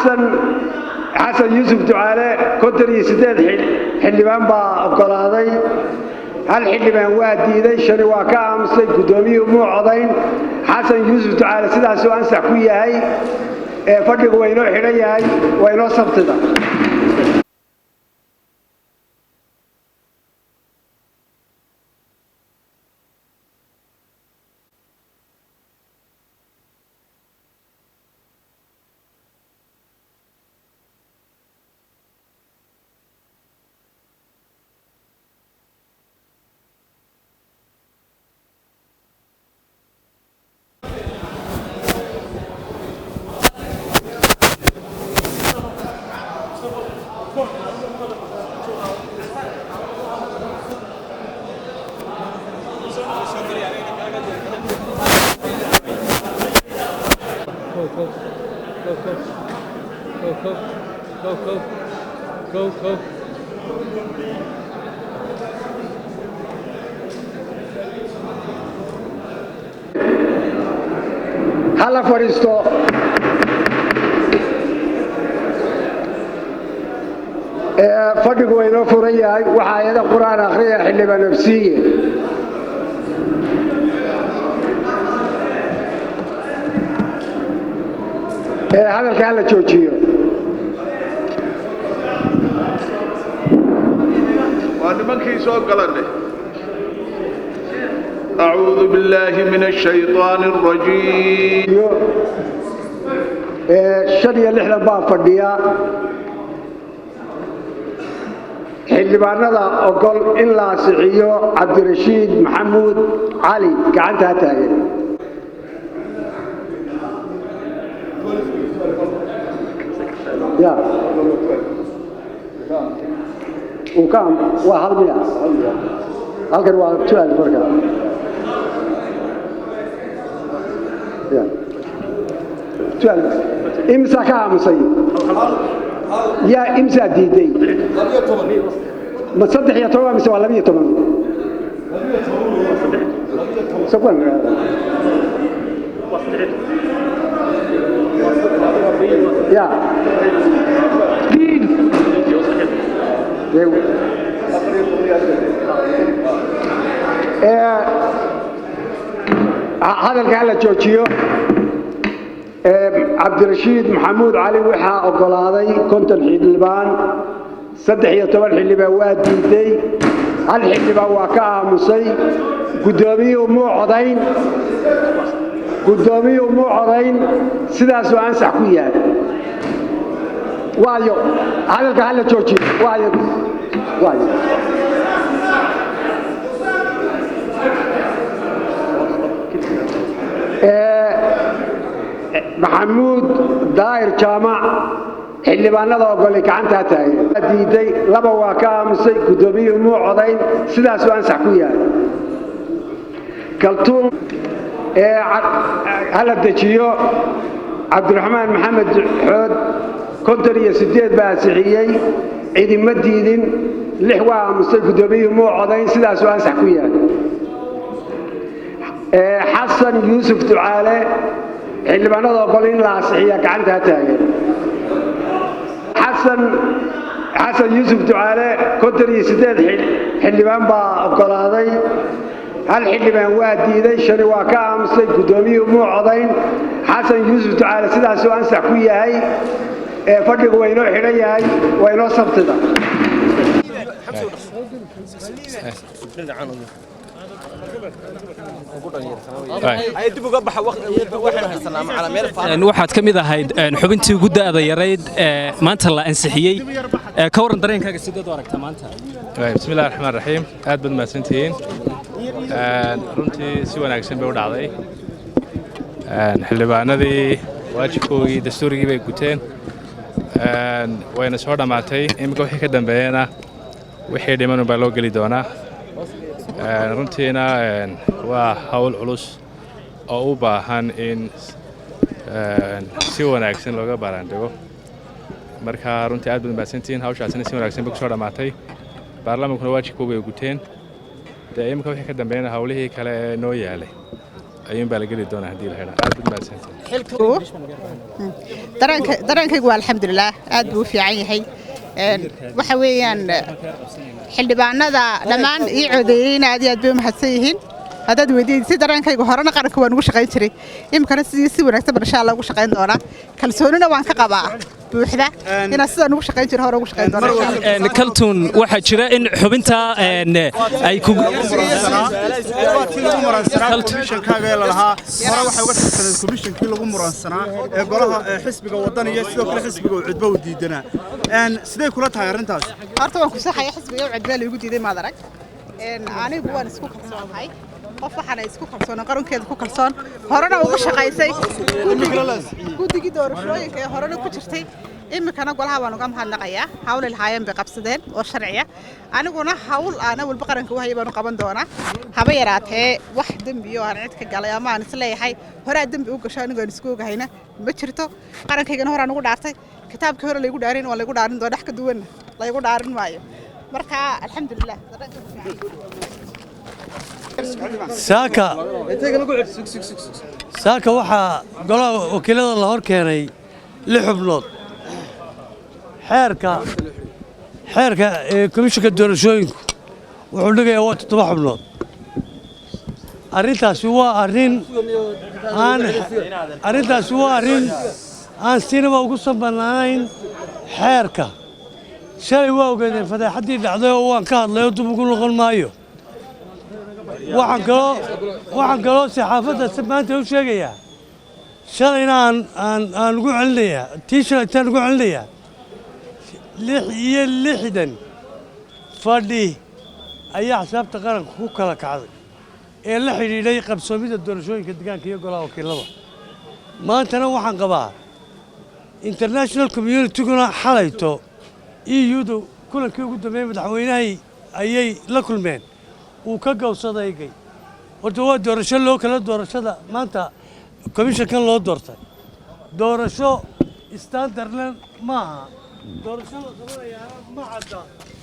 Xasan Yuusuf Ducaale, 58 xildhibaan baa oggolaaday, hal xildhibaan waa diiday, shani waa ka aamusay, guddoomiyuhu muu codayn. Xasan Yuusuf Ducaale sidaasuu ansax ku yahay. Ee fadhigu waa inoo xidhan yahay, waa inoo Sabtida. Go, go, go, go, go, go, go, go, go, go. Ha la fadhiisto. Fadhigu waa inoo furan yahay. Waxaa aayada Qur-aan akhriya xildhibaan Obsiiye. Hadalka hala joojiyo. Waa nimankii soo galanay. أعوذ بالله من الشيطان الرجيم. Iyo 65 baa fadhiya. Xildhibaanada ogol in la ansixiyo Cabdirashiid Maxamuud Cali gacanta ha taagan. Ya uu ka waa hal miya halkan waa 12 marka. Ya 12. Imsa ka aamusay? Yaa imsaa diiday? Ma 13 mise waa 12? Sakwan ya. Hadalka hala joojiyo. Cabdirashiid Maxamuud Cali waxaa oggolaaday 50 xildhibaan, 13 xildhibaan waa diiday, hal xildhibaan waa ka aamusay. Guddoomiyuhu muu codayn, guddoomiyuhu muu codayn, sidaasuu ansax ku yahay. Waayo hadalka hala joojiyo. Waayo, waayo. Maxamuud Daahir Jaamac, xildhibaanada ogolay gacantaa taagan. Diiday laba, waa ka aamusay, guddoomiyuhu muu codayn, sidaasuu ansax ku yahay. Kaltuum hala dejiyo. Cabdiraxmaan Maxamed Xood, 58 baa ansixiyey, cidima diidin, lix waa aamusay, guddoomiyuhu muu codayn, sidaasuu ansax ku yahay. Xasan Yuusuf Ducaale, xildhibaanada ogol in la ansixiya gacanta ha taagan. Xasan Yuusuf Ducaale, 58 xildhibaan baa oggolaaday, hal xildhibaan waa diiday, shani waa ka aamusay, guddoomiyuhu muu codayn. Xasan Yuusuf Ducaale sidaasuu ansax ku yahay. Fadhigu waa inoo xidhan yahay, waa inoo Sabtida. Waxaad ka mid ahayd xubintii ugu da'da yarayd ee maanta la ansixiyey. Ka warran dareenkaaga, sideed u aragtaa maanta? Bismi illahi raxmaan raxiim. Aad baad mahadsantihiin. Runtii si wanaagsan bay u dhacday. Xildhibaanadii waajibkoogii dastuurigii bay guteen, wayna soo dhammaatay. Iminka wixii ka dambeeyana wixii dhiman baa loo geli doonaa. Runtiina waa hawl culus oo u baahan in si wanaagsan looga baaraandego. Marka runtii aad baad mahadsantihiin. Hawshaasina si wanaagsan bay ku soo dhammaatay, baarlamaankuna waajibkooga ay guteen. Dee iminka wixii ka dambeeyana hawlihii kale ee noo yaalay Ayuunbaa la geli doonaa haddii la helo. Aad baad mahadsantahay. Dareenkaygu waa alxamdulilaah, aad buu u fiican yahay. Waxa weeyaan xildhibaanada dhammaan ii codeeyeyna aad iyo aad bay u mahadsan yihiin. Haddaad weydiin si dareenkaygu, horena qaranka waan ugu shaqayn jiray, iminkana sidii si wanaagsan baan insha Allah ugu shaqayn doonaa. Kalsoonina waan ka qabaa buuxda inaan sidaan ugu shaqayn jiro hore ugu shaqayn doona insha Allah. Kaltuun, waxaa jira in xubinta ay ku Lagu muransanaa komishankaaga ee lalahaa hore waxay uga tirsaneed komishankii lagu muransanaa ee golaha ee xisbiga Wadani iyo sidoo kale xisbiga uu cudbo u diidanaa. Sidee kula tahay arrintaas? Horta waan ku saxaya, xisbiga cudbaa laygu diiday maad arag. Anigu waan isku kalsoonahay. Qof waxaana isku kalsoon, qarankeeda ku kalsoon, horena uga shaqaysay guddigii doorashooyinka ee horena ku jirtay, iminkana golaha waan uga mahadnaqayaa. Hawl ilhaayeen bay qabsadeen oo sharciya. Aniguna hawl aana walba qaranka u hayay baan u qaban doonaa. Haba yaraatee wax dembi oo aan cid ka galay ama aan isleeyahay horaa dembi u gasho anigu aan isku ogahayna ma jirto. Qarankaygana horaan ugu dhaartay. Kitaabkii hore laygu dhaarin waa laygu dhaarin doona, wax ka duwanna laygu dhaarin maayo. Marka alxamdulilah. Saaka waxaa golaha wakiilada la hor keenay lix xubnood. Xeerka ee komishanka doorashooyinku wuxuu dhigayaa waa toddoba xubnood. Arrintaasi waa arrin aan sinaba ugu sanbanaanayn xeerka. Shalay waa ogeedeen fadeexaddii dhacday oo waan ka hadlay oo dib ugu noqon maayo. Waxaan kaloo saxaafadda maanta u sheegayaa, shalayna aan ugu celinayaa, tii shalaytaan ugu celinayaa, 66 fadhi ayaa xisaabta qaranka ku kala kacday ee la xidhiidhay qabsoomida doorashooyinka deegaanka iyo golaha wakiilada. Maantana waxaan qabaa international communityguna xalayto EU-du kulankii ugu dambeeyey madaxweynahay ayay la kulmeen, wuu ka gowsadaygay. Horta waa doorasho loo kala doorashada maanta komishankan loo doortay doorasho standardna maaha, doorasho la qabanayaana ma cadda.